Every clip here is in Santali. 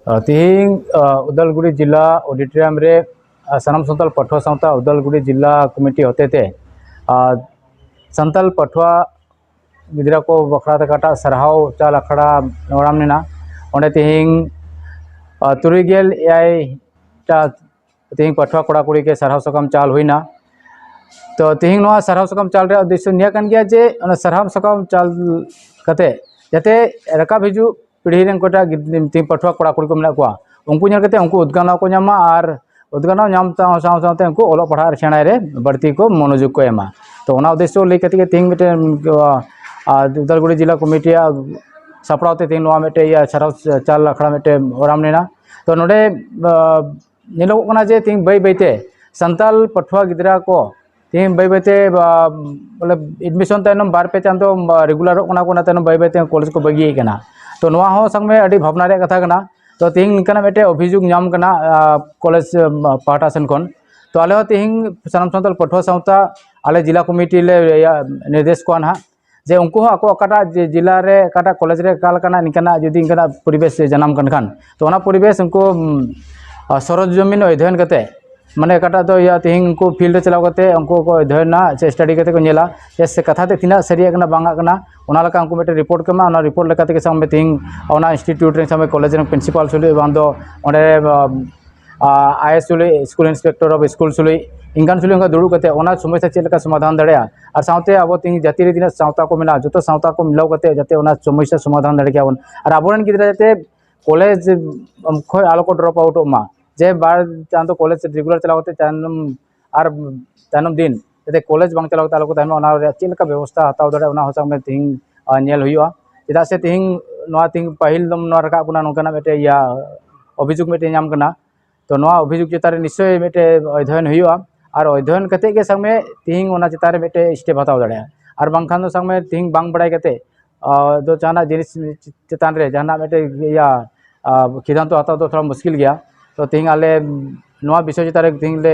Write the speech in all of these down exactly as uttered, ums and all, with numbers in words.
ᱛᱤᱦᱤᱧ ᱩᱫᱟᱞᱜᱩᱲᱤ ᱡᱤᱞᱟ ᱚᱰᱤᱴᱳᱨᱤᱭᱟᱢ ᱨᱮ ᱥᱟᱱᱟᱢ ᱥᱟᱱᱛᱟᱲ ᱯᱟᱹᱴᱷᱩᱣᱟᱹ ᱥᱟᱶᱛᱟ ᱩᱫᱟᱞᱜᱩᱲᱤ ᱡᱤᱞᱟ ᱠᱚᱢᱤᱴᱤ ᱦᱚᱛᱮᱛᱮ ᱥᱟᱱᱛᱟᱲ ᱯᱟᱹᱴᱷᱩᱣᱟᱹ ᱜᱤᱫᱽᱨᱟᱹ ᱠᱚ ᱵᱟᱠᱷᱨᱟ ᱛᱮ ᱚᱠᱟᱴᱟᱜ ᱥᱟᱨᱦᱟᱣ ᱪᱟᱞ ᱟᱠᱷᱲᱟ ᱱᱚᱲᱟᱢ ᱞᱮᱱᱟ, ᱚᱸᱰᱮ ᱛᱤᱦᱤᱧ ᱛᱩᱨᱩᱭ ᱜᱮᱞ ᱮᱭᱟᱭ ᱴᱟ ᱛᱤᱦᱤᱧ ᱯᱟᱹᱴᱷᱩᱣᱟᱹ ᱠᱚᱲᱟ ᱠᱩᱲᱤ ᱜᱮ ᱥᱟᱨᱦᱟᱣ ᱥᱟᱠᱟᱢ ᱪᱟᱞ ᱦᱩᱭᱱᱟ᱾ ᱛᱚ ᱛᱤᱦᱤᱧ ᱱᱚᱣᱟ ᱥᱟᱨᱦᱟᱣ ᱥᱟᱠᱟᱢ ᱪᱟᱞ ᱨᱮᱭᱟᱜ ᱩᱫᱽᱫᱮᱥᱥᱚ ᱱᱤᱭᱟᱹ ᱠᱟᱱ ᱜᱮᱭᱟ ᱡᱮ ᱚᱱᱟ ᱥᱟᱨᱦᱟᱣ ᱥᱟᱠᱟᱢ ᱪᱟᱞ ᱠᱟᱛᱮ ᱡᱟᱛᱮ ᱨᱟᱠᱟᱵ ᱦᱤᱡᱩᱜ ᱯᱤᱲᱦᱤ ᱨᱮᱱ ᱚᱠᱚᱭᱴᱟᱜ ᱜᱤᱫ- ᱛᱤᱦᱤᱧ ᱯᱟᱹᱴᱷᱩᱣᱟᱹ ᱠᱚᱲᱟ ᱠᱩᱲᱤ ᱠᱚ ᱢᱮᱱᱟᱜ ᱠᱚᱣᱟ, ᱩᱱᱠᱩ ᱧᱮᱞ ᱠᱟᱛᱮ ᱩᱱᱠᱩ ᱩᱫᱽᱜᱟᱹᱣ ᱠᱚ ᱧᱟᱢᱟ ᱟᱨ ᱩᱫᱽᱜᱟᱹᱣ ᱧᱟᱢ ᱥᱟᱶ ᱥᱟᱶ ᱥᱟᱶᱛᱮ ᱩᱱᱠᱩ ᱚᱞᱚᱜ ᱯᱟᱲᱦᱟᱜ ᱟᱨ ᱥᱮᱬᱟᱭ ᱨᱮ ᱵᱟᱹᱲᱛᱤ ᱠᱚ ᱢᱚᱱᱚᱡᱳᱜᱽ ᱠᱚ ᱮᱢᱟ᱾ ᱛᱚ ᱚᱱᱟ ᱩᱫᱽᱫᱮᱥᱥᱚ ᱞᱟᱹᱭ ᱠᱟᱛᱮ ᱜᱮ ᱛᱤᱦᱤᱧ ᱢᱤᱫᱴᱮᱱ ᱩᱫᱟᱞᱜᱩᱲᱤ ᱡᱮᱞᱟ ᱠᱚᱢᱤᱴᱤᱭᱟᱜ ᱥᱟᱯᱲᱟᱣ ᱛᱮ ᱛᱤᱦᱤᱧ ᱱᱚᱣᱟ ᱢᱤᱫᱴᱮᱱ ᱤᱭᱟᱹ ᱥᱟᱨᱦᱟᱣ ᱪᱟᱞ ᱟᱠᱷᱲᱟ ᱢᱤᱫᱴᱮᱱ ᱚᱨᱟᱢ ᱞᱮᱱᱟ᱾ ᱛᱚ ᱱᱚᱰᱮ ᱧᱮᱞᱚᱜᱚᱜ ᱠᱟᱱᱟ ᱡᱮ ᱛᱤᱦᱤᱧ ᱵᱟᱹᱭ ᱵᱟᱹᱭᱛᱮ ᱥᱟᱱᱛᱟᱲ ᱯᱟᱹᱴᱷᱩᱣᱟᱹ ᱜᱤᱫᱽᱨᱟᱹ ᱠᱚ ᱛᱤᱦᱤᱧ ᱵᱟᱹᱭ ᱵᱟᱹᱭᱛᱮ ᱵᱚᱞᱮ ᱮᱰᱢᱤᱥᱚᱱ ᱛᱟᱭᱱᱚᱢ ᱵᱟᱨ ᱯᱮ ᱪᱟᱸᱫᱚ ᱨᱮᱜᱩᱞᱟᱨᱚᱜ ᱠᱟᱱᱟ ᱠᱚ, ᱚᱱᱟ ᱛᱟᱭᱱᱚᱢ ᱵᱟᱹᱭ ᱵᱟᱹᱭᱛᱮ ᱠᱚᱞᱮᱡᱽ ᱠᱚ ᱵᱟᱹᱜᱤᱭᱮᱫ ᱠᱟᱱᱟ᱾ ᱛᱚ ᱱᱚᱣᱟ ᱦᱚᱸ ᱥᱟᱵ ᱢᱮ ᱟᱹᱰᱤ ᱵᱷᱟᱵᱽᱱᱟ ᱨᱮᱭᱟᱜ ᱠᱟᱛᱷᱟ ᱠᱟᱱᱟ᱾ ᱛᱚ ᱛᱤᱦᱤᱧ ᱱᱤᱝᱠᱟᱱᱟᱜ ᱢᱤᱫᱴᱮᱱ ᱚᱵᱷᱤᱡᱳᱜᱽ ᱧᱟᱢ ᱠᱟᱱᱟ ᱠᱚᱞᱮᱡᱽ ᱯᱟᱦᱴᱟ ᱥᱮᱱ ᱠᱷᱚᱱ᱾ ᱛᱚ ᱟᱞᱮ ᱦᱚᱸ ᱛᱤᱦᱤᱧ ᱥᱟᱱᱟᱢ ᱥᱟᱱᱛᱟᱲ ᱯᱟᱹᱴᱷᱩᱣᱟᱹ ᱥᱟᱶᱛᱟ ᱟᱞᱮ ᱡᱮᱞᱟ ᱠᱚᱢᱤᱴᱤ ᱞᱮ ᱱᱤᱨᱫᱮᱥ ᱠᱚᱣᱟ ᱱᱟᱦᱟᱜ ᱡᱮ ᱩᱱᱠᱩ ᱦᱚᱸ ᱟᱠᱚ ᱚᱠᱟᱴᱟᱜ ᱡᱮ ᱡᱮᱞᱟ ᱨᱮ ᱚᱠᱟᱴᱟᱜ ᱠᱚᱞᱮᱡᱽ ᱨᱮ ᱚᱠᱟ ᱞᱮᱠᱟᱱᱟᱜ ᱱᱤᱝᱠᱟᱱᱟᱜ ᱡᱩᱫᱤ ᱱᱤᱝᱠᱟᱱᱟᱜ ᱯᱚᱨᱤᱵᱮᱥ ᱡᱟᱱᱟᱢ ᱠᱟᱱ ᱠᱷᱟᱱ, ᱛᱚ ᱚᱱᱟ ᱯᱚᱨᱤᱵᱮᱥ ᱩᱱᱠᱩ ᱥᱚᱨᱚᱡᱚᱢᱤᱱ ᱚᱫᱷᱭᱚᱭᱚᱱ ᱠᱟᱛᱮ ᱢᱟᱱᱮ ᱚᱠᱟᱴᱟᱜ ᱫᱚ ᱤᱭᱟᱹ ᱛᱤᱦᱤᱧ ᱩᱱᱠᱩ ᱯᱷᱤᱞᱰ ᱨᱮ ᱪᱟᱞᱟᱣ ᱠᱟᱛᱮ ᱩᱱᱠᱩ ᱠᱚ ᱚᱫᱷᱭᱚᱱᱟ ᱥᱮ ᱥᱴᱟᱰᱤ ᱠᱟᱛᱮ ᱠᱚ ᱧᱮᱞᱟ ᱡᱮ ᱥᱮ ᱠᱟᱛᱷᱟ ᱛᱮ ᱛᱤᱱᱟᱹᱜ ᱥᱟᱹᱨᱤᱭᱟᱜ ᱠᱟᱱᱟ ᱵᱟᱝᱟᱜ ᱠᱟᱱᱟ, ᱚᱱᱟ ᱞᱮᱠᱟ ᱩᱱᱠᱩ ᱢᱤᱫᱴᱮᱱ ᱨᱤᱯᱳᱨᱴ ᱠᱚ ᱮᱢᱟ᱾ ᱚᱱᱟ ᱨᱤᱯᱳᱨᱴ ᱞᱮᱠᱟ ᱛᱮᱜᱮ ᱥᱟᱵ ᱢᱮ ᱛᱤᱦᱤᱧ ᱚᱱᱟ ᱤᱱᱥᱴᱤᱴᱤᱭᱩᱴ ᱨᱮᱱ ᱥᱟᱵ ᱢᱮ ᱠᱚᱞᱮᱡᱽ ᱨᱮᱱ ᱯᱨᱤᱱᱥᱤᱯᱟᱞ ᱥᱩᱞᱩᱡ ᱵᱟᱝ ᱫᱚ ᱚᱸᱰᱮ IAS ᱥᱩᱞᱩᱡ, school inspector of school ᱥᱩᱞᱩᱡ, ᱤᱱᱠᱟᱱ ᱥᱩᱞᱩᱡ ᱚᱱᱠᱟ ᱫᱩᱲᱩᱵ ᱠᱟᱛᱮ ᱚᱱᱟ ᱥᱚᱢᱚᱥᱥᱟ ᱪᱮᱫ ᱞᱮᱠᱟ ᱥᱚᱢᱟᱫᱷᱟᱱ ᱫᱟᱲᱮᱭᱟᱜᱼᱟ᱾ ᱟᱨ ᱥᱟᱶᱛᱮ ᱟᱵᱚ ᱛᱤᱦᱤᱧ ᱡᱟᱹᱛᱤ ᱨᱮ ᱛᱤᱱᱟᱹᱜ ᱥᱟᱶᱛᱟ ᱠᱚ ᱢᱮᱱᱟᱜᱼᱟ, ᱡᱚᱛᱚ ᱥᱟᱶᱛᱟ ᱠᱚ ᱢᱤᱞᱟᱹᱣ ᱠᱟᱛᱮ ᱡᱟᱛᱮ ᱚᱱᱟ ᱥᱚᱢᱚᱥᱥᱟ ᱥᱚᱢᱟᱫᱷᱟᱱ ᱫᱟᱲᱮ ᱠᱮᱭᱟ ᱵᱚᱱ᱾ ᱟᱨ ᱟᱵᱚᱨᱮᱱ ᱜᱤᱫᱽᱨᱟᱹ ᱡᱟᱛᱮ ᱠᱚᱞᱮᱡᱽ ᱠᱷᱚᱱ ᱟᱞᱚ ᱠᱚ ᱰᱨᱚᱯ ᱟᱣᱩᱴᱚᱜ ᱢᱟ, ᱡᱮ ᱵᱟᱨ ᱪᱟᱸᱫᱚ ᱠᱚᱞᱮᱡᱽ ᱨᱮᱜᱩᱞᱟᱨ ᱪᱟᱞᱟᱣ ᱠᱟᱛᱮ ᱛᱟᱭᱱᱚᱢ ᱟᱨ ᱛᱟᱭᱱᱚᱢ ᱫᱤᱱ ᱡᱟᱛᱮ ᱠᱚᱞᱮᱡᱽ ᱵᱟᱝ ᱪᱟᱞᱟᱣ ᱠᱟᱛᱮ ᱟᱞᱚ ᱠᱚ ᱛᱟᱦᱮᱱ ᱢᱟ, ᱚᱱᱟ ᱨᱮᱭᱟᱜ ᱪᱮᱫ ᱞᱮᱠᱟ ᱵᱮᱵᱚᱥᱛᱷᱟ ᱦᱟᱛᱟᱣ ᱫᱟᱲᱮᱭᱟᱜᱼᱟ, ᱚᱱᱟ ᱦᱚᱸ ᱥᱟᱵ ᱢᱮ ᱛᱮᱦᱮᱧ, ᱟᱨ, ᱧᱮᱞ ᱦᱩᱭᱩᱜᱼᱟ᱾ ᱪᱮᱫᱟᱜ ᱥᱮ ᱛᱮᱦᱮᱧ ᱱᱚᱣᱟ ᱛᱮᱦᱮᱧ ᱯᱟᱹᱦᱤᱞ ᱫᱚ ᱱᱚᱣᱟ ᱨᱟᱠᱟᱵ ᱠᱟᱱᱟ, ᱱᱚᱝᱠᱟᱱᱟᱜ ᱢᱤᱫᱴᱮᱡ ᱤᱭᱟᱹ ᱚᱵᱷᱤᱡᱳᱜᱽ ᱢᱤᱫᱴᱮᱡ ᱧᱟᱢ ᱠᱟᱱᱟ᱾ ᱛᱚ ᱱᱚᱣᱟ ᱚᱵᱷᱤᱡᱳᱜᱽ ᱪᱮᱛᱟᱱ ᱨᱮ ᱱᱤᱥᱪᱳᱭ ᱢᱤᱫᱴᱮᱡ ᱚᱫᱷᱭᱚᱭᱚᱱ ᱦᱩᱭᱩᱜᱼᱟ, ᱟᱨ ᱚᱫᱷᱭᱚᱭᱚᱱ ᱠᱟᱛᱮ ᱜᱮ ᱥᱟᱵ ᱢᱮ ᱛᱮᱦᱮᱧ ᱚᱱᱟ ᱪᱮᱛᱟᱱ ᱨᱮ ᱢᱤᱫᱴᱮᱡ ᱥᱴᱮᱯ ᱦᱟᱛᱟᱣ ᱫᱟᱲᱮᱭᱟᱜᱼᱟ᱾ ᱟᱨ ᱵᱟᱝᱠᱷᱟᱱ ᱫᱚ ᱥᱟᱵ ᱢᱮ ᱛᱮᱦᱮᱧ ᱵᱟᱝ ᱵᱟᱲᱟᱭ ᱠᱟᱛᱮ ᱟᱨ ᱫᱚ ᱡᱟᱦᱟᱱᱟᱜ ᱡᱤᱱᱤᱥ ᱪᱮᱛᱟᱱ ᱨᱮ ᱡᱟᱦᱟᱱᱟᱜ ᱢᱤᱫᱴᱮᱡ ᱤᱭᱟᱹ, ᱟᱨ, ᱥᱤᱫᱽᱫᱷᱟᱱᱛᱚ ᱦᱟᱛᱟᱣ ᱫᱚ ᱛᱷᱚᱲᱟ ᱢᱩᱥᱠᱤᱞ ᱜᱮᱭᱟ᱾ ᱛᱚ ᱛᱮᱦᱮᱧ ᱟᱞᱮ ᱱᱚᱣᱟ ᱵᱤᱥᱚᱭ ᱪᱮᱛᱟᱱ ᱨᱮ ᱛᱮᱦᱮᱧ ᱞᱮ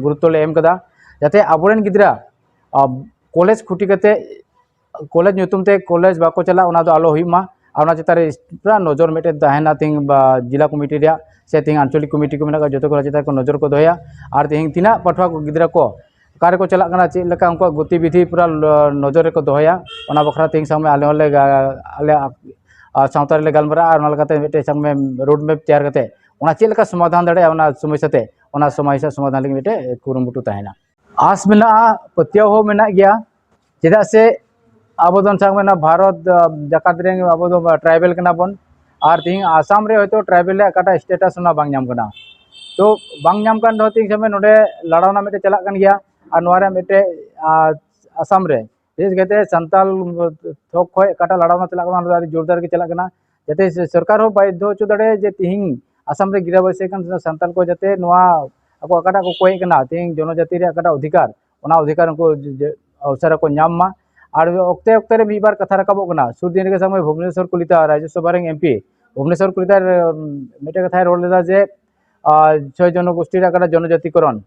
ᱜᱩᱨᱩᱛᱛᱚ ᱞᱮ ᱮᱢ ᱠᱟᱫᱟ, ᱡᱟᱛᱮ ᱟᱵᱚᱨᱮᱱ ᱜᱤᱫᱽᱨᱟᱹ, ᱟᱨ, ᱠᱚᱞᱮᱡᱽ ᱠᱷᱩᱴᱤ ᱠᱟᱛᱮ ᱠᱚᱞᱮᱡᱽ ᱧᱩᱛᱩᱢ ᱛᱮ ᱠᱚᱞᱮᱡᱽ ᱵᱟᱠᱚ ᱪᱟᱞᱟᱜ, ᱚᱱᱟ ᱫᱚ ᱟᱞᱚ ᱦᱩᱭᱩᱜ ᱢᱟ᱾ ᱟᱨ ᱚᱱᱟ ᱪᱮᱛᱟᱱ ᱨᱮ ᱯᱩᱨᱟᱹ ᱱᱚᱡᱚᱨ ᱢᱤᱫᱴᱮᱱ ᱛᱟᱦᱮᱱᱟ, ᱛᱮᱦᱮᱧ ᱵᱟ ᱡᱮᱞᱟ ᱠᱚᱢᱤᱴᱤ ᱨᱮᱭᱟᱜ ᱥᱮ ᱛᱮᱦᱮᱧ ᱟᱧᱪᱚᱞᱤᱠ ᱠᱚᱢᱤᱴᱤ ᱠᱚ ᱢᱮᱱᱟᱜ ᱠᱚᱣᱟ, ᱡᱚᱛᱚ ᱠᱚ ᱚᱱᱟ ᱪᱮᱛᱟᱱ ᱨᱮ ᱱᱚᱡᱚᱨ ᱠᱚ ᱫᱚᱦᱚᱭᱟ᱾ ᱟᱨ ᱛᱮᱦᱮᱧ ᱛᱤᱱᱟᱹᱜ ᱯᱟᱹᱴᱷᱩᱣᱟᱹ ᱠᱚ, ᱜᱤᱫᱽᱨᱟᱹ ᱠᱚ ᱚᱠᱟ ᱨᱮᱠᱚ ᱪᱟᱞᱟᱜ ᱠᱟᱱᱟ, ᱪᱮᱫ ᱞᱮᱠᱟ ᱩᱱᱠᱩᱣᱟᱜ ᱜᱚᱛᱤᱵᱤᱫᱷᱤ ᱯᱩᱨᱟᱹ ᱱᱚᱡᱚᱨ ᱨᱮᱠᱚ ᱫᱚᱦᱚᱭᱟ, ᱚᱱᱟ ᱵᱟᱠᱷᱨᱟ ᱛᱮᱦᱮᱧ ᱥᱟᱶ ᱢᱮ ᱟᱞᱮ ᱦᱚᱸᱞᱮ ᱜᱟ-, ᱟᱞᱮ, ᱟ, ᱥᱟᱶᱛᱟ ᱨᱮᱞᱮ ᱜᱟᱞᱢᱟᱨᱟᱜᱼᱟ᱾ ᱟᱨ ᱚᱱᱟ ᱞᱮᱠᱟᱛᱮ ᱢᱤᱫᱴᱮᱱ ᱥᱟᱶ ᱢᱮ ᱨᱳᱰ ᱢᱮᱯ ᱛᱮᱭᱟᱨ ᱠᱟᱛᱮ ᱚᱱᱟ ᱪᱮᱫ ᱞᱮᱠᱟ ᱥᱚᱢᱟᱫᱷᱟᱱ ᱫᱟᱲᱮᱭᱟᱜᱼᱟ, ᱚᱱᱟ ᱥᱚᱢᱚᱥᱥᱟ ᱛᱮ, ᱚᱱᱟ ᱥᱚᱢᱚᱥᱥᱟ ᱥᱚᱢᱟᱫᱷᱟᱱ ᱞᱟᱹᱜᱤᱫ ᱢᱤᱫᱴᱮᱱ ᱠᱩᱨᱩᱢᱩᱴᱩ ᱛᱟᱦᱮᱱᱟ᱾ ᱟᱥ ᱢᱮᱱᱟᱜᱼᱟ, ᱯᱟᱹᱛᱭᱟᱹᱣ ᱦᱚᱸ ᱢᱮᱱᱟᱜ ᱜᱮᱭᱟ᱾ ᱪᱮᱫᱟᱜ ᱥᱮ ᱟᱵᱚ ᱫᱚ ᱥᱟᱵ ᱢᱮ ᱱᱚᱣᱟ ᱵᱷᱟᱨᱚᱛ, ᱟ, ᱡᱟᱠᱟᱛ ᱨᱮᱱ ᱟᱵᱚ ᱫᱚ ᱴᱨᱟᱭᱵᱮᱞ ᱠᱟᱱᱟ ᱵᱚᱱ᱾ ᱟᱨ ᱛᱮᱦᱮᱧ ᱟᱥᱟᱢ ᱨᱮ ᱦᱚᱭᱛᱳ ᱴᱨᱟᱭᱵᱮᱞ ᱨᱮᱭᱟᱜ ᱚᱠᱟᱴᱟᱜ ᱥᱴᱮᱴᱟᱥ, ᱚᱱᱟ ᱵᱟᱝ ᱧᱟᱢ ᱠᱟᱱᱟ᱾ ᱛᱚ ᱵᱟᱝ ᱧᱟᱢ ᱠᱟᱱ ᱨᱮᱦᱚᱸ ᱛᱮᱦᱮᱧ ᱥᱟᱵ ᱢᱮ ᱱᱚᱰᱮ ᱞᱟᱲᱟᱣᱱᱟ ᱢᱤᱫᱴᱮᱡ ᱪᱟᱞᱟᱜ ᱠᱟᱱ ᱜᱮᱭᱟ᱾ ᱟᱨ ᱱᱚᱣᱟ ᱨᱮᱭᱟᱜ ᱢᱤᱫᱴᱮᱡ, ᱟ, ᱟᱥᱟᱢ ᱨᱮ ᱵᱤᱥᱮᱥ ᱠᱟᱭᱛᱮ ᱥᱟᱱᱛᱟᱞ ᱛᱷᱚᱠ ᱠᱷᱚᱱ ᱚᱠᱟᱴᱟᱜ ᱞᱟᱲᱟᱣᱱᱟ ᱪᱟᱞᱟᱜ ᱠᱟᱱᱟ, ᱚᱱᱟ ᱫᱚ ᱟᱹᱰᱤ ᱡᱳᱨᱫᱟᱨ ᱜᱮ ᱪᱟᱞᱟᱜ ᱠᱟᱱᱟ᱾ ᱡᱟᱛᱮ ᱥᱚᱨᱠᱟᱨ ᱦᱚᱸ ᱵᱟᱫᱽᱫᱷᱚ ᱦᱚᱪᱚ ᱫᱟᱲᱮᱭᱟᱜᱼᱟ ᱡᱮ ᱛᱮᱦᱮᱧ ᱟᱥᱟᱢ ᱨᱮ ᱜᱤᱨᱟᱹᱵᱟᱹᱥᱤ ᱟᱠᱟᱱ ᱥᱟᱱᱛᱟᱞ ᱠᱚ ᱡᱟᱛᱮ ᱱᱚᱣᱟ ᱟᱠᱚ ᱚᱠᱟᱴᱟᱜ ᱠᱚ ᱠᱚᱭᱮᱜ ᱠᱟᱱᱟ, ᱛᱮᱦᱮᱧ ᱡᱚᱱᱚᱡᱟᱛᱤ ᱨᱮᱭᱟᱜ ᱚᱠᱟᱴᱟᱜ ᱚᱫᱷᱤᱠᱟᱨ, ᱚᱱᱟ ᱚᱫᱷᱤᱠᱟᱨ ᱩᱱᱠᱩ ᱡᱮ, ᱡᱮ ᱩᱥᱟᱹᱨᱟ ᱠᱚ ᱧᱟᱢ ᱢᱟ᱾ ᱟᱨ ᱚᱠᱛᱮ ᱚᱠᱛᱮ ᱨᱮ ᱢᱤᱫ ᱵᱟᱨ ᱠᱟᱛᱷᱟ ᱨᱟᱠᱟᱵᱚᱜ ᱠᱟᱱᱟ, ᱥᱩᱨ ᱫᱤᱱ ᱨᱮᱜᱮ ᱥᱟᱵ ᱢᱮ ᱵᱷᱩᱵᱽᱱᱮᱥᱚᱨ ᱠᱚᱞᱤᱛᱟ, ᱨᱟᱡᱽᱡᱚᱥᱚᱵᱷᱟ ᱨᱮᱱ ᱮᱢ ᱯᱤ ᱵᱷᱩᱵᱽᱱᱮᱥᱚᱨ ᱠᱚᱞᱤᱛᱟ ᱨᱮ, ᱩᱢ, ᱢᱤᱫᱴᱮᱱ ᱠᱟᱛᱷᱟᱭ ᱨᱚᱲ ᱞᱮᱫᱟ ᱡᱮ, ᱟᱨ, ᱪᱷᱚᱭ ᱡᱚᱱᱚᱜᱳᱥᱴᱤ ᱨᱮᱭᱟᱜ ᱚᱠᱟᱴᱟᱜ ᱡᱚᱱᱚᱡᱟᱛᱤᱠᱚᱨᱚᱱ,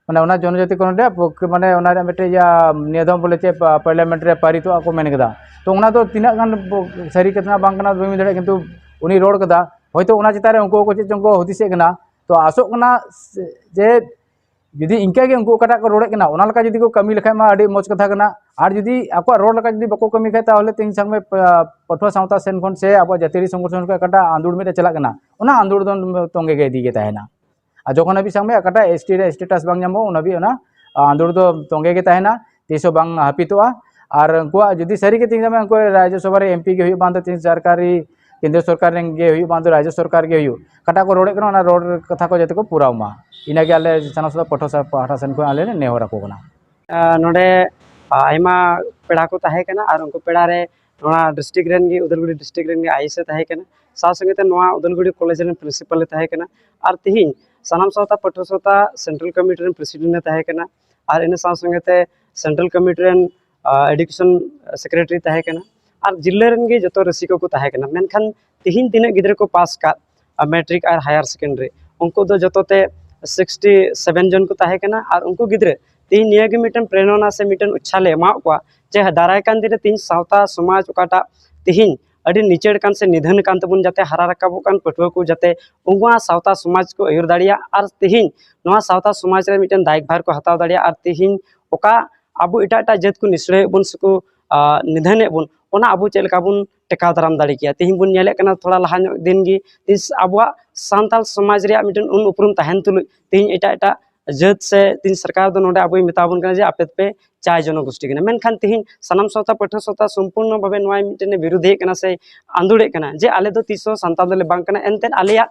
ᱢᱟᱱᱮ ᱚᱱᱟ ᱡᱚᱱᱚᱡᱟᱛᱤᱠᱚᱨᱚᱱ ᱨᱮᱭᱟᱜ ᱯᱚᱠ-, ᱢᱟᱱᱮ ᱚᱱᱟ ᱨᱮᱭᱟᱜ ᱢᱤᱫᱴᱮᱡ ᱤᱭᱟᱹ ᱱᱤᱭᱚᱢ ᱵᱚᱞᱮ ᱪᱮᱫ ᱯᱟ-, ᱯᱟᱨᱞᱟᱢᱮᱱᱴ ᱨᱮ ᱯᱟᱨᱤᱛᱚᱜᱼᱟ ᱠᱚ ᱢᱮᱱ ᱠᱮᱫᱟ᱾ ᱛᱚ ᱚᱱᱟ ᱫᱚ ᱛᱤᱱᱟᱹᱜ ᱜᱟᱱ ᱵᱚ-, ᱥᱟᱹᱨᱤ ᱠᱟᱛᱷᱟ ᱵᱟᱝ ᱠᱟᱱᱟ ᱵᱟᱹᱧ ᱢᱮᱱ ᱫᱟᱲᱮᱭᱟᱜᱼᱟ, ᱠᱤᱱᱛᱩ ᱩᱱᱤ ᱨᱚᱲ ᱠᱮᱫᱟ, ᱦᱚᱭᱛᱳ ᱚᱱᱟ ᱪᱮᱛᱟᱱ ᱨᱮ ᱩᱱᱠᱩ ᱠᱚ ᱪᱮᱫ ᱪᱚᱝ ᱠᱚ ᱦᱩᱫᱤᱥᱮᱫ ᱠᱟᱱᱟ᱾ ᱛᱚ ᱟᱥᱚᱜ ᱠᱟᱱᱟ ᱡᱮ ᱡᱩᱫᱤ ᱤᱱᱠᱟᱹ ᱜᱮ ᱩᱱᱠᱩ ᱚᱠᱟᱴᱟᱜ ᱠᱚ ᱨᱚᱲᱮᱫ ᱠᱟᱱᱟ ᱚᱱᱟ ᱞᱮᱠᱟ ᱡᱩᱫᱤ ᱠᱚ ᱠᱟᱹᱢᱤ ᱞᱮᱠᱷᱟᱡ ᱢᱟ ᱟᱹᱰᱤ ᱢᱚᱡᱽ ᱠᱟᱛᱷᱟ ᱠᱟᱱᱟ᱾ ᱟᱨ ᱡᱩᱫᱤ ᱟᱠᱚᱣᱟᱜ ᱨᱚᱲ ᱞᱮᱠᱟ ᱡᱩᱫᱤ ᱵᱟᱠᱚ ᱠᱟᱹᱢᱤ ᱠᱷᱟᱡ ᱛᱟᱦᱚᱞᱮ ᱛᱮᱦᱮᱧ ᱥᱟᱵ ᱢᱮ ᱯᱟ-, ᱯᱟᱹᱴᱷᱩᱣᱟᱹ ᱥᱟᱶᱛᱟ ᱥᱮᱱ ᱠᱷᱚᱱ ᱥᱮ ᱟᱵᱚᱣᱟᱜ ᱡᱟᱹᱛᱤᱭᱟᱹᱨᱤ ᱥᱚᱝᱜᱚᱴᱷᱚᱱ ᱠᱷᱚᱱ ᱚᱠᱟᱴᱟᱜ ᱟᱸᱫᱳᱲ ᱢᱤᱫᱴᱮᱡ ᱪᱟᱞᱟᱜ ᱠᱟᱱᱟ, ᱚᱱᱟ ᱟᱸᱫᱳᱲ ᱫᱚ ᱛᱚᱸᱜᱮ ᱜᱮ ᱤᱫᱤ ᱜᱮ ᱛᱟᱦᱮᱱᱟ᱾ ᱟᱨ ᱡᱚᱠᱷᱚᱱ ᱦᱟᱹᱵᱤᱡ ᱥᱟᱵ ᱢᱮ ᱚᱠᱟᱴᱟᱜ ᱮᱥ ᱴᱤ ᱨᱮ ᱥᱴᱮᱴᱟᱥ ᱵᱟᱝ ᱧᱟᱢᱚᱜᱼᱟ, ᱩᱱ ᱦᱟᱹᱵᱤᱡ ᱚᱱᱟ, ᱟ, ᱟᱸᱫᱳᱲ ᱫᱚ ᱛᱚᱸᱜᱮ ᱜᱮ ᱛᱟᱦᱮᱱᱟ, ᱛᱤᱥ ᱦᱚᱸ ᱵᱟᱝ ᱦᱟᱹᱯᱤᱫᱚᱜᱼᱟ᱾ ᱟᱨ ᱩᱱᱠᱩᱣᱟᱜ ᱡᱩᱫᱤ ᱥᱟᱹᱨᱤ ᱜᱮ ᱛᱮᱦᱮᱧ ᱥᱟᱵ ᱢᱮ ᱩᱱᱠᱩ ᱨᱟᱡᱽᱡᱚ ᱥᱚᱵᱷᱟ ᱨᱮ ᱮᱢ ᱯᱤ ᱜᱮ ᱦᱩᱭᱩᱜ, ᱵᱟᱝ ᱫᱚ ᱛᱮᱦᱮᱧ ᱥᱚᱨᱠᱟᱨᱤ, ᱠᱮᱱᱫᱨᱚ ᱥᱚᱨᱠᱟᱨ ᱨᱮᱱ ᱜᱮ ᱦᱩᱭᱩᱜ, ᱵᱟᱝ ᱫᱚ ᱨᱟᱡᱽᱡᱚ ᱥᱚᱨᱠᱟᱨ ᱜᱮ ᱦᱩᱭᱩᱜ, ᱚᱠᱟᱴᱟᱜ ᱠᱚ ᱨᱚᱲᱮᱫ ᱠᱟᱱᱟ ᱚᱱᱟ ᱨᱚᱲ ᱠᱟᱛᱷᱟ ᱠᱚ ᱡᱟᱛᱮ ᱠᱚ ᱯᱩᱨᱟᱣ ᱢᱟ, ᱤᱱᱟᱹᱜᱮ ᱟᱞᱮ ᱥᱟᱱᱟᱢ ᱥᱟᱶᱛᱟ ᱯᱟᱦᱴᱟ ᱥᱮᱱ ᱠᱷᱚᱱ ᱟᱞᱮ ᱞᱮ ᱱᱮᱦᱚᱨ ᱟᱠᱚ ᱠᱟᱱᱟ᱾ ᱟᱨ ᱱᱚᱰᱮ, ᱟ, ᱟᱭᱢᱟ ᱯᱮᱲᱟ ᱠᱚ ᱛᱟᱦᱮᱸ ᱠᱟᱱᱟ ᱟᱨ ᱩᱱᱠᱩ ᱯᱮᱲᱟ ᱨᱮ ᱱᱚᱣᱟ ᱰᱤᱥᱴᱨᱤᱠᱴ ᱨᱮᱱ ᱜᱮ, ᱩᱫᱟᱞᱜᱩᱲᱤ ᱰᱤᱥᱴᱨᱤᱠᱴ ᱨᱮᱱ ᱜᱮ ᱟᱭ ᱮᱥ ᱮ ᱛᱟᱦᱮᱸ ᱠᱟᱱᱟ, ᱥᱟᱶ ᱥᱚᱸᱜᱮ ᱛᱮ ᱱᱚᱣᱟ ᱩᱫᱟᱞᱜᱩᱲᱤ ᱠᱚᱞᱮᱡᱽ ᱨᱮᱱ ᱯᱨᱤᱱᱥᱤᱯᱟᱞ ᱮ ᱛᱟᱦᱮᱸ ᱠᱟᱱᱟ, ᱟᱨ ᱛᱤᱦᱤᱧ ᱥᱟᱱᱟᱢ ᱥᱟᱶᱛᱟ ᱯᱟᱹᱴᱷᱩᱣᱟᱹ ᱥᱟᱶᱛᱟ ᱥᱮᱱᱴᱨᱟᱞ ᱠᱚᱢᱤᱴᱤ ᱨᱮᱱ ᱯᱨᱮᱥᱤᱰᱮᱱᱴ ᱮ ᱛᱟᱦᱮᱸ ᱠᱟᱱᱟ, ᱟᱨ ᱤᱱᱟᱹ ᱥᱟᱶ ᱥᱚᱸᱜᱮ ᱛᱮ ᱥᱮᱱᱴᱨᱟᱞ ᱠᱚᱢᱤᱴᱤ ᱨᱮᱱ, ᱟ, ᱮᱰᱩᱠᱮᱥᱚᱱ ᱥᱮᱠᱨᱮᱴᱟᱨᱤ ᱛᱟᱦᱮᱸ ᱠᱟᱱᱟ, ᱟᱨ ᱡᱤᱞᱟᱹ ᱨᱮᱱ ᱜᱮ ᱡᱚᱛᱚ ᱨᱟᱹᱥᱤᱠᱟ ᱠᱚ ᱛᱟᱦᱮᱸ ᱠᱟᱱᱟ᱾ ᱢᱮᱱᱠᱷᱟᱱ ᱛᱤᱦᱤᱧ ᱛᱤᱱᱟᱹᱜ ᱜᱤᱫᱽᱨᱟᱹ ᱠᱚ ᱯᱟᱥ ᱠᱟᱫ, ᱟ, ᱢᱮᱴᱨᱤᱠ ᱟᱨ ᱦᱟᱭᱟᱨ ᱥᱮᱠᱮᱱᱰᱟᱨᱤ, ᱩᱱᱠᱩ ᱫᱚ ᱡᱚᱛᱚ ᱛᱮ ᱥᱤᱠᱥᱴᱤ ᱥᱮᱵᱷᱮᱱ ᱡᱚᱱ ᱠᱚ ᱛᱟᱦᱮᱸ ᱠᱟᱱᱟ᱾ ᱟᱨ ᱩᱱᱠᱩ ᱜᱤᱫᱽᱨᱟᱹ ᱛᱤᱦᱤᱧ ᱱᱤᱭᱟᱹ ᱜᱮ ᱢᱤᱫᱴᱮᱱ ᱯᱨᱮᱨᱚᱱᱟ ᱥᱮ ᱢᱤᱫᱴᱮᱱ ᱩᱪᱪᱷᱟᱞᱮ ᱮᱢᱟᱣᱟᱫ ᱠᱚᱣᱟ ᱡᱮ ᱫᱟᱨᱟᱭ ᱠᱟᱱ ᱫᱤᱱ ᱨᱮ ᱛᱤᱦᱤᱧ ᱥᱟᱶᱛᱟ ᱥᱚᱢᱟᱡᱽ ᱚᱠᱟᱴᱟᱜ ᱛᱤᱦᱤᱧ ᱟᱹᱰᱤ ᱱᱤᱪᱟᱹᱲ ᱠᱟᱱ ᱥᱮ ᱱᱤᱫᱷᱟᱹᱱ ᱠᱟᱱ ᱛᱟᱵᱚᱱ, ᱡᱟᱛᱮ ᱦᱟᱨᱟ ᱨᱟᱠᱟᱵᱚᱜ ᱠᱟᱱ ᱯᱟᱹᱴᱷᱩᱣᱟᱹ ᱠᱚ ᱡᱟᱛᱮ ᱩᱱᱠᱩᱣᱟᱜ ᱥᱟᱶᱛᱟ ᱥᱚᱢᱟᱡᱽ ᱠᱚ ᱟᱹᱭᱩᱨ ᱫᱟᱲᱮᱭᱟᱜ ᱟᱨ ᱛᱮᱦᱮᱧ ᱱᱚᱣᱟ ᱥᱟᱶᱛᱟ ᱥᱚᱢᱟᱡᱽ ᱨᱮ ᱢᱤᱫᱴᱮᱱ ᱫᱟᱭᱵᱷᱟᱨ ᱠᱚ ᱦᱟᱛᱟᱣ ᱫᱟᱲᱮᱭᱟᱜ ᱟᱨ ᱛᱮᱦᱮᱧ ᱚᱠᱟ ᱟᱵᱚ ᱮᱴᱟᱜ ᱮᱴᱟᱜ ᱡᱟᱹᱛ ᱠᱚ ᱱᱤᱥᱲᱟᱹᱭᱮᱫ ᱵᱚᱱ ᱥᱮᱠᱚ ᱱᱤᱫᱷᱟᱹᱱᱮᱫ ᱵᱚᱱ, ᱚᱱᱟ ᱟᱵᱚ ᱪᱮᱫ ᱞᱮᱠᱟ ᱵᱚᱱ ᱴᱮᱠᱟᱣ ᱫᱟᱨᱟᱢ ᱫᱟᱲᱮ ᱠᱮᱭᱟ᱾ ᱛᱮᱦᱮᱧ ᱵᱚᱱ ᱧᱮᱞᱮᱫ ᱠᱟᱱᱟ ᱛᱷᱚᱲᱟ ᱞᱟᱦᱟ ᱧᱚᱜ ᱫᱤᱱ ᱜᱮ ᱛᱤᱥ ᱟᱵᱚᱣᱟᱜ ᱥᱟᱱᱛᱟᱲ ᱥᱚᱢᱟᱡᱽ ᱨᱮᱭᱟᱜ ᱢᱤᱫᱴᱮᱱ ᱩᱱ ᱩᱯᱨᱩᱢ ᱛᱟᱦᱮᱱ ᱛᱩᱞᱩᱡ ᱛᱮᱦᱮᱧ ᱮᱴᱟᱜ ᱮᱴᱟᱜ ᱡᱟᱹᱛ ᱥᱮ ᱛᱮᱦᱮᱧ ᱥᱚᱨᱠᱟᱨ ᱫᱚ ᱱᱚᱰᱮ ᱟᱵᱚᱭ ᱢᱮᱛᱟ ᱵᱚᱱ ᱠᱟᱱᱟ ᱡᱮ ᱟᱯᱮ ᱫᱚᱯᱮ ᱪᱟᱭ ᱡᱚᱱᱚᱜᱳᱥᱴᱤ ᱠᱟᱱᱟ᱾ ᱢᱮᱱᱠᱷᱟᱱ ᱛᱮᱦᱮᱧ ᱥᱟᱱᱟᱢ ᱥᱟᱶᱛᱟ ᱯᱟᱹᱴᱷᱩᱣᱟᱹ ᱥᱟᱶᱛᱟ ᱥᱚᱢᱯᱩᱨᱱᱚ ᱵᱷᱟᱵᱮ ᱱᱚᱣᱟ ᱢᱤᱫᱴᱮᱱ ᱮ ᱵᱤᱨᱩᱫᱷᱮᱫ ᱠᱟᱱᱟ ᱥᱮ ᱟᱸᱫᱳᱲᱮᱫ ᱠᱟᱱᱟ ᱡᱮ ᱟᱞᱮ ᱫᱚ ᱛᱤᱥ ᱦᱚᱸ ᱥᱟᱱᱛᱟᱲ ᱫᱚᱞᱮ ᱵᱟᱝ ᱠᱟᱱᱟ, ᱮᱱᱛᱮᱫ ᱟᱞᱮᱭᱟᱜ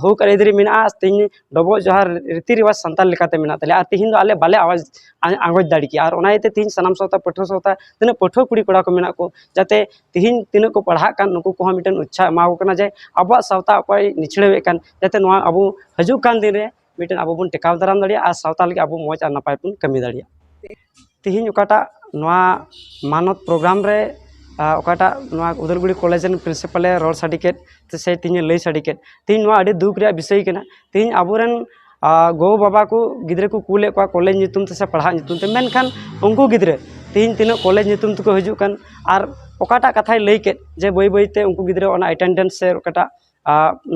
ᱦᱚᱠ ᱟᱹᱭᱫᱟᱹᱨᱤ ᱢᱮᱱᱟᱜᱼᱟ, ᱛᱮᱦᱮᱧ ᱰᱚᱵᱚᱜ ᱡᱚᱦᱟᱨ ᱨᱤᱛᱤ ᱨᱮᱣᱟᱡᱽ ᱥᱟᱱᱛᱟᱲ ᱞᱮᱠᱟᱛᱮ ᱢᱮᱱᱟᱜ ᱛᱟᱞᱮᱭᱟ ᱟᱨ ᱛᱮᱦᱮᱧ ᱫᱚ ᱟᱞᱮ ᱵᱟᱞᱮ ᱟᱣᱟᱡᱽ ᱟᱸᱜᱚᱪ ᱫᱟᱲᱮ ᱠᱮᱭᱟ᱾ ᱟᱨ ᱚᱱᱟ ᱤᱭᱟᱹᱛᱮ ᱛᱮᱦᱮᱧ ᱥᱟᱱᱟᱢ ᱥᱟᱶᱛᱟ ᱯᱟᱹᱴᱷᱩᱣᱟᱹ ᱥᱟᱶᱛᱟ ᱛᱤᱱᱟᱹᱜ ᱯᱟᱹᱴᱷᱩᱣᱟᱹ ᱠᱩᱲᱤ ᱠᱚᱲᱟ ᱠᱚ ᱢᱮᱱᱟᱜ ᱠᱚ ᱡᱟᱛᱮ ᱛᱮᱦᱮᱧ ᱛᱤᱱᱟᱹᱜ ᱠᱚ ᱯᱟᱲᱦᱟᱜ ᱠᱟᱱ ᱱᱩᱠᱩ ᱠᱚᱦᱚᱸ ᱢᱤᱫᱴᱮᱱ ᱩᱪᱪᱷᱟᱦ ᱮᱢᱟ ᱠᱚ ᱠᱟᱱᱟ ᱡᱮ ᱟᱵᱚᱣᱟᱜ ᱥᱟᱶᱛᱟ ᱚᱠᱚᱭ ᱱᱤᱪᱷᱲᱟᱹᱣᱮᱫ ᱠᱟᱱ ᱡᱟᱛᱮ ᱱᱚᱣᱟ ᱟᱵᱚ ᱦᱤᱡᱩᱜ ᱠᱟᱱ ᱫᱤᱱ ᱨᱮ ᱢᱤᱫᱴᱮᱱ ᱟᱵᱚ ᱵᱚᱱ ᱴᱮᱠᱟᱣ ᱫᱟᱨᱟᱢ ᱫᱟᱲᱮᱭᱟᱜᱼᱟ ᱟᱨ ᱥᱟᱶᱛᱟ ᱞᱟᱹᱜᱤᱫ ᱟᱵᱚ ᱢᱚᱡᱽ ᱟᱨ ᱱᱟᱯᱟᱭ ᱵᱚᱱ ᱠᱟᱹᱢᱤ ᱫᱟᱲᱮᱭᱟᱜᱼᱟ᱾ ᱛᱮᱦᱮᱧ ᱚᱠᱟᱴᱟᱜ ᱱᱚᱣᱟ ᱢᱟᱱᱚᱛ ᱯᱨᱳᱜᱨᱟᱢ ᱨᱮ ᱚᱠᱟᱴᱟᱜ ᱱᱚᱣᱟ ᱩᱫᱟᱞᱜᱩᱲᱤ ᱠᱚᱞᱮᱡᱽ ᱨᱮᱱ ᱯᱨᱤᱱᱥᱤᱯᱟᱞᱮ ᱨᱚᱲ ᱥᱟᱰᱮ ᱠᱮᱫ ᱥᱮ ᱛᱮᱦᱮᱧᱮ ᱞᱟᱹᱭ ᱥᱟᱰᱮ ᱠᱮᱫ, ᱛᱮᱦᱮᱧ ᱱᱚᱣᱟ ᱟᱹᱰᱤ ᱫᱩᱠ ᱨᱮᱭᱟᱜ ᱵᱤᱥᱚᱭ ᱠᱟᱱᱟ᱾ ᱛᱮᱦᱮᱧ ᱟᱵᱚᱨᱮᱱ ᱜᱚ ᱵᱟᱵᱟ ᱠᱚ ᱜᱤᱫᱽᱨᱟᱹ ᱠᱚ ᱠᱩᱞᱮᱫ ᱠᱚᱣᱟ ᱠᱚᱞᱮᱡᱽ ᱧᱩᱛᱩᱢ ᱛᱮ ᱥᱮ ᱯᱟᱲᱦᱟᱜ ᱧᱩᱛᱩᱢ ᱛᱮ, ᱢᱮᱱᱠᱷᱟᱱ ᱩᱱᱠᱩ ᱜᱤᱫᱽᱨᱟᱹ ᱛᱮᱦᱮᱧ ᱛᱤᱱᱟᱹᱜ ᱠᱚᱞᱮᱡᱽ ᱧᱩᱛᱩᱢ ᱛᱮᱠᱚ ᱦᱤᱡᱩᱜ ᱠᱟᱱ ᱟᱨ ᱚᱠᱟᱴᱟᱜ ᱠᱟᱛᱷᱟᱭ ᱞᱟᱹᱭ ᱠᱮᱫ ᱡᱮ ᱵᱟᱹᱭ ᱵᱟᱹᱭᱛᱮ ᱩᱱᱠᱩ ᱜᱤᱫᱽᱨᱟᱹ ᱚᱱᱟ ᱮᱴᱮᱱᱰᱮᱱᱥ ᱥᱮ ᱚᱠᱟᱴᱟᱜ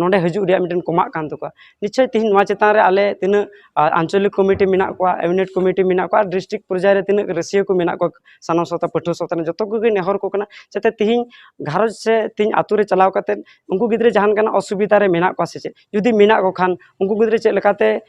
ᱱᱚᱰᱮ ᱦᱤᱡᱩᱜ ᱨᱮᱭᱟᱜ ᱢᱤᱫᱴᱮᱱ ᱠᱚᱢᱟᱜ ᱠᱟᱱ ᱛᱟᱠᱚᱣᱟ᱾ ᱱᱤᱥᱪᱳᱭ ᱛᱮᱦᱮᱧ ᱱᱚᱣᱟ ᱪᱮᱛᱟᱱ ᱨᱮ ᱟᱞᱮ ᱛᱤᱱᱟᱹᱜ ᱟᱧᱪᱚᱞᱤᱠ ᱠᱚᱢᱤᱴᱤ ᱢᱮᱱᱟᱜ ᱠᱚᱣᱟ, ᱤᱭᱩᱱᱤᱴ ᱠᱚᱢᱤᱴᱤ ᱢᱮᱱᱟᱜ ᱠᱚᱣᱟ, ᱰᱤᱥᱴᱨᱤᱠᱴ ᱯᱚᱨᱡᱟᱭ ᱨᱮ ᱛᱤᱱᱟᱹᱜ ᱨᱟᱹᱥᱤᱭᱟᱹ ᱠᱚ ᱢᱮᱱᱟᱜ ᱠᱚᱣᱟ, ᱥᱟᱱᱟᱢ ᱥᱟᱶᱛᱟ ᱯᱟᱹᱴᱷᱩᱣᱟᱹ ᱥᱟᱶᱛᱟ ᱨᱮ ᱡᱚᱛᱚ ᱠᱚᱜᱮ ᱱᱮᱦᱚᱨ ᱠᱚ ᱠᱟᱱᱟ ᱡᱟᱛᱮ ᱛᱮᱦᱮᱧ ᱜᱷᱟᱨᱚᱸᱡᱽ ᱥᱮ ᱛᱮᱦᱮᱧ ᱟᱛᱳ ᱨᱮ ᱪᱟᱞᱟᱣ ᱠᱟᱛᱮ ᱩᱱᱠᱩ ᱜᱤᱫᱽᱨᱟᱹ ᱡᱟᱦᱟᱱ ᱠᱟᱱᱟ ᱚᱥᱩᱵᱤᱫᱷᱟ ᱨᱮ ᱢᱮᱱᱟᱜ ᱠᱚᱣᱟ ᱥᱮ ᱪᱮᱫ, ᱡᱩᱫᱤ ᱢᱮᱱᱟᱜ ᱠᱚ ᱠᱷᱟᱱ ᱩᱱᱠᱩ ᱜᱤᱫᱽᱨᱟᱹ ᱪᱮᱫ ᱞᱮᱠᱟᱛᱮ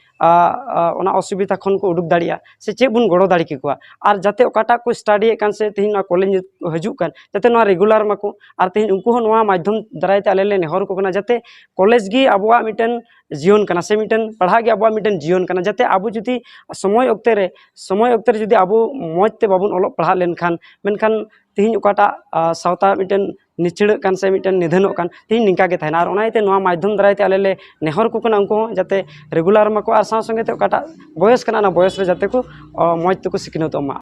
ᱚᱱᱟ ᱚᱥᱩᱵᱤᱫᱷᱟ ᱠᱷᱚᱱ ᱠᱚ ᱩᱰᱩᱠ ᱫᱟᱲᱮᱭᱟᱜᱼᱟ ᱥᱮ ᱪᱮᱫ ᱵᱚᱱ ᱜᱚᱲᱚ ᱫᱟᱲᱮ ᱠᱮᱠᱚᱣᱟ᱾ ᱟᱨ ᱡᱟᱛᱮ ᱚᱠᱟᱴᱟᱜ ᱠᱚ ᱥᱴᱟᱰᱤᱭᱮᱫ ᱠᱟᱱ ᱥᱮ ᱛᱮᱦᱮᱧ ᱱᱚᱣᱟ ᱠᱚᱞᱮᱡᱽ ᱦᱤᱡᱩᱜ ᱠᱟᱱ ᱡᱟᱛᱮ ᱱᱚᱣᱟ ᱨᱮᱜᱩᱞᱟᱨ ᱢᱟᱠᱚ᱾ ᱟᱨ ᱛᱮᱦᱮᱧ ᱩᱱᱠᱩ ᱦᱚᱸ ᱱᱚᱣᱟ ᱢᱟᱫᱽᱫᱷᱚᱢ ᱫᱟᱨᱟᱭ ᱛᱮ ᱟᱞᱮ ᱞᱮ ᱱᱮᱦᱚᱨ ᱠᱚ ᱠᱟᱱᱟ ᱡᱟᱛᱮ ᱠᱚᱞᱮᱡᱽ ᱜᱮ ᱟᱵᱚᱣᱟᱜ ᱢᱤᱫᱴᱮᱱ ᱡᱤᱭᱚᱱ ᱠᱟᱱᱟ ᱥᱮ ᱢᱤᱫᱴᱮᱱ ᱯᱟᱲᱦᱟᱜ ᱜᱮ ᱟᱵᱚᱣᱟᱜ ᱢᱤᱫᱴᱮᱱ ᱡᱤᱭᱚᱱ ᱠᱟᱱᱟ᱾ ᱡᱟᱛᱮ ᱟᱵᱚ ᱡᱩᱫᱤ ᱥᱚᱢᱚᱭ ᱚᱠᱛᱮ ᱨᱮ ᱥᱚᱢᱚᱭ ᱚᱠᱛᱮ ᱨᱮ ᱡᱩᱫᱤ ᱟᱵᱚ ᱢᱚᱡᱽ ᱛᱮ ᱵᱟᱵᱚᱱ ᱚᱞᱚᱜ ᱯᱟᱲᱦᱟᱜ ᱞᱮᱱᱠᱷᱟᱱ ᱢᱮᱱᱠᱷᱟᱱ ᱛᱮᱦᱮᱧ ᱚᱠᱟᱴᱟᱜ ᱥᱟᱶᱛᱟ ᱢᱤᱫᱴᱮᱱ ᱱᱤᱪᱷᱲᱟᱹᱜ ᱠᱟᱱ ᱥᱮ ᱢᱤᱫᱴᱮᱱ ᱱᱤᱫᱷᱟᱹᱱᱚᱜ ᱠᱟᱱ ᱛᱮᱦᱮᱧ ᱱᱤᱝᱠᱟ ᱜᱮ ᱛᱟᱦᱮᱱᱟ᱾ ᱟᱨ ᱚᱱᱟ ᱤᱭᱟᱹᱛᱮ ᱱᱚᱣᱟ ᱢᱟᱫᱽᱫᱷᱚᱢ ᱫᱟᱨᱟᱭ ᱛᱮ ᱟᱞᱮ ᱞᱮ ᱱᱮᱦᱚᱨ ᱠᱚ ᱠᱟᱱᱟ ᱩᱱᱠᱩ ᱦᱚᱸ ᱡᱟᱛᱮ ᱨᱮᱜᱩᱞᱟᱨ ᱢᱟᱠᱚ ᱟᱨ ᱥᱟᱶ ᱥᱚᱸᱜᱮ ᱛᱮ ᱚᱠᱟᱴᱟᱜ ᱵᱚᱭᱚᱥ ᱠᱟᱱᱟ ᱚᱱᱟ ᱵᱚᱭᱚᱥ ᱨᱮ ᱡᱟᱛᱮ ᱠᱚ ᱢᱚᱡᱽ ᱛᱮᱠᱚ ᱥᱤᱠᱷᱱᱟᱹᱛᱚᱜ ᱢᱟ᱾